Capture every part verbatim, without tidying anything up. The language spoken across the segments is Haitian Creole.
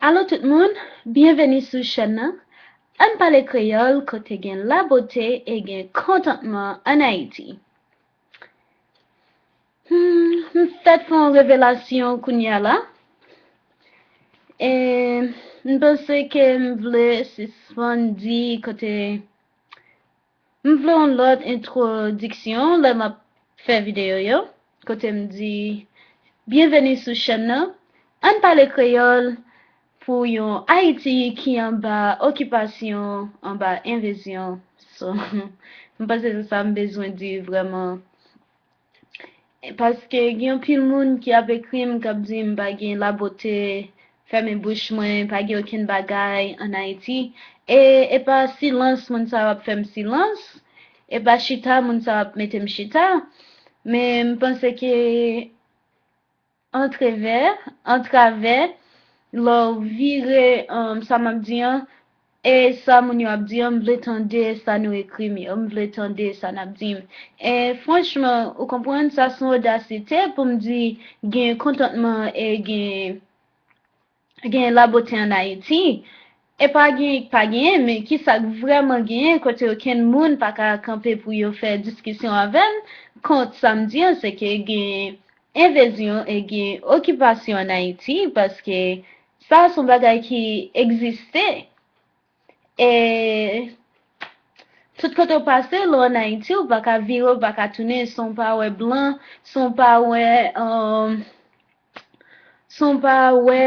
Alo tout moun, byenveni sou chèn nan. Ann pale kreyòl kote gen labote e gen kontantman ann Ayiti. Hmm, m fèk fè yon revelasyon kounye a la. E m panse ke m vle sispann di kote M vle yon lòt entwodiksyon lè m ap fè videyo yo, kote m di, byenveni sou chèn nan, ann pale kreyòl pou yon Ayiti ki anba okipasyon, anba envizyon. So, m panse se sa m bezwen di vrèman. Paske gen anpil moun ki ap ekri m, k ap di m pa gen labote, fèmen bouch mwen, pa gen okenn bagay ann Ayiti. E, e pa silans moun sa yo ap fè m silans, e pa chita moun sa yo ap mete m chita. Men m panse ke antrevè, antravè, lè w vire um, sa m ap di an, e sa moun yo ap di an, m vle tande sa nou ekri m yo, m vle tande sa n ap di m. E franchman, ou konprann, sa se yon odasite pou m di gen kontantman e gen gen labote ann Ayiti. E pa gen, pa genyen, men ki sa k vrèman genyen kote okenn moun pa ka kanpe pou yo fè diskisyon avè m kont sa m di an, se ke gen envizyon e gen okipasyon ann Ayiti, paske sa se yon bagay ki egziste. E tout kote w pase, lè w ann Ayiti, ou pa ka vire, ou pa ka tounen san w pa wè blan, san w pa wè, um, san w pa wè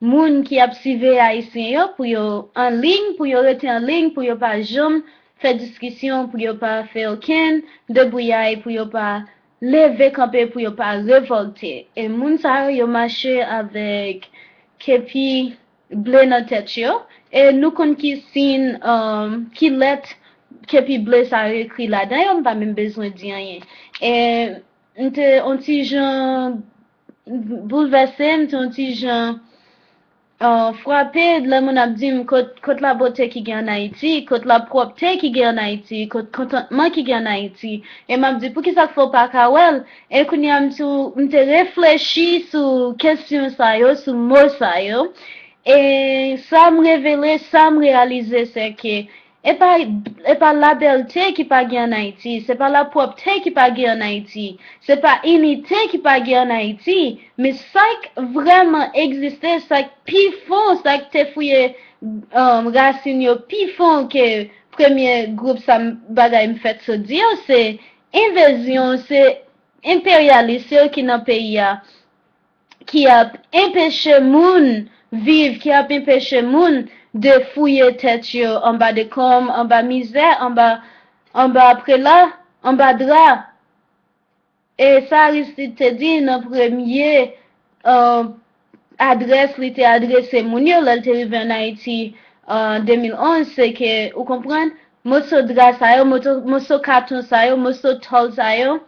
moun ki ap siveye Ayisyen yo pou yo an liy, pou yo rete an liy, pou yo pa janm fè diskisyon, pou yo pa fè okenn debouyay, pou yo pa leve kanpe, pou yo pa revòlte. E moun sa yo, yo mache avèk kepi ble nan tèt yo. E nou konn ki siy, um, ki lèt kepi ble sa yo ekri ladan yo, m pa menm bezwen di anyen. E m te on ti jan boulvèse, m te on ti jan uh, frape lè moun ap di m kot, kot labote ki gen ann Ayiti, kot lapwòpte ki gen ann Ayiti, kot kontantman ki gen ann Ayiti. E m ap di, poukisa k fè w pa ka wè l? E kounye a, m, sou, m te reflechi sou kesyon sa yo, sou mo sa yo. E sa m revele, sa m reyalize, se ke e pa, e pa labèlte ki pa gen ann Ayiti, se pa lapwòpte ki pa gen ann Ayiti, se pa inite ki pa gen ann Ayiti, men sa k vrèman egziste, sa k pi fon, sa k te fouye um, rasin yo pi fon ke premye gwoup sa m, bagay m fèk sot di yo, se envizyon, se enperyalis yo ki nan peyi a, ki ap enpeche moun viv, ki ap enpeche moun defouye tèt yo anba dekonm, anba mizè, anba, anba prela, anba dra. E sa Aristide te di nan premye uh, adrès li te adrese moun yo lè l te rive ann Ayiti an de mil onz, se ke, ou konprann, moso dra sa yo, moso, moso katon sa yo, moso tòl sa yo,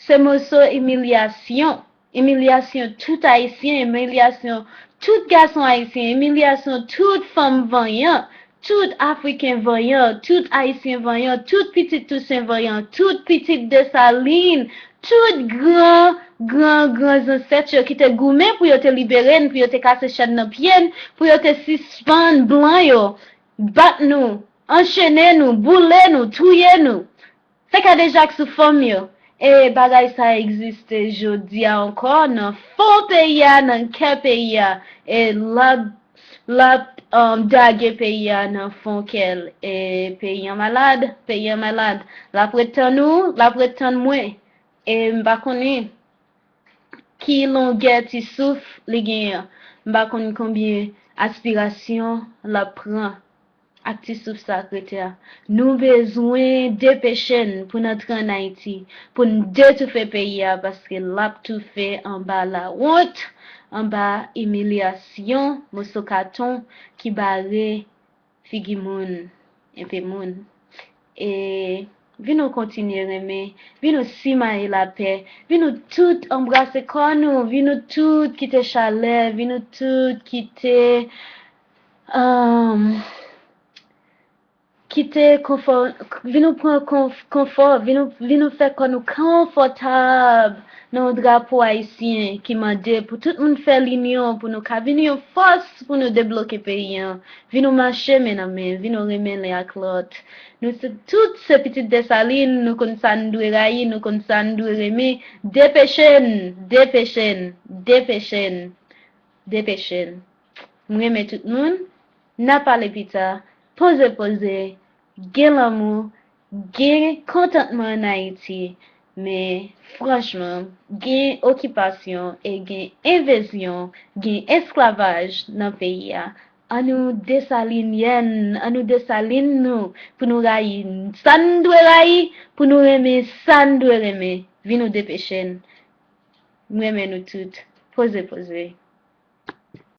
se moso imilyasyon. Imilyasyon tout Ayisyen, imilyasyon tout gason ayisyen, imilyasyon tout fanm vanyan, tout Afriken vanyan, tout Ayisyen vanyan, tout pitit Tousen vanyan, tout pitit Desalin, tout gran, gran, gran zansèt yo ki te goumen pou yo te libere n, pou yo te kase chèn nan pye n, pou yo te sispann blan yo bat nou, anchene nou, boule nou, touye nou. Fè kadejak sou fanm yo. E bagay sa egziste jodi a ankò nan fon peyi a, nan kè peyi a. E l ap, l ap um, dage peyi a nan fon kè l. E peyi an malad, peyi an malad. L ap ret tann ou, l ap ret tann mwen. E m pa konnen ki longè ti souf li genyen. M pa konn konbyen aspirasyon l ap pran ak ti souf sa k rete a. Nou bezwen depeche n pou n antre ann Ayiti, pou n detoufe peyi a, paske l ap toufe anba lawont, anba imilyasyon, moso katon ki bare figi moun, enpe moun. E vin nou kontinye renmen, vin nou simaye lapè, vin nou tout anbrase kò nou, vin nou tout kite chalè, vin nou tout kite um, kite konfò, vin nou pran konf, konfò, vin nou, vin nou fè kò nou konfòtab nan yon drapo ayisyen ki mande pou tout moun fè linyon, pou nou ka vin yon fòs pou nou debloke peyi an. Vin nou mache men nan men, vin nou renmen len ak lòt. Nou se, tout se pitit Desalin, nou konn sa n dwe rayi, nou konn sa n dwe renmen. Depeche n, depeche n, depeche n, depeche n. M renmen tout moun. N a pale pita. Poze, poze. Gen lanmou, gen kontantman ann Ayiti. Men, franchman, gen okipasyon e gen envazyon, gen esklavaj nan peyi a. An nou desalinyèn, an nou desalin nou, pou nou rayi sa n dwe rayi, pou nou renmen sa n dwe renmen. Vin nou depeche n. M renmen nou tout. Poze, poze.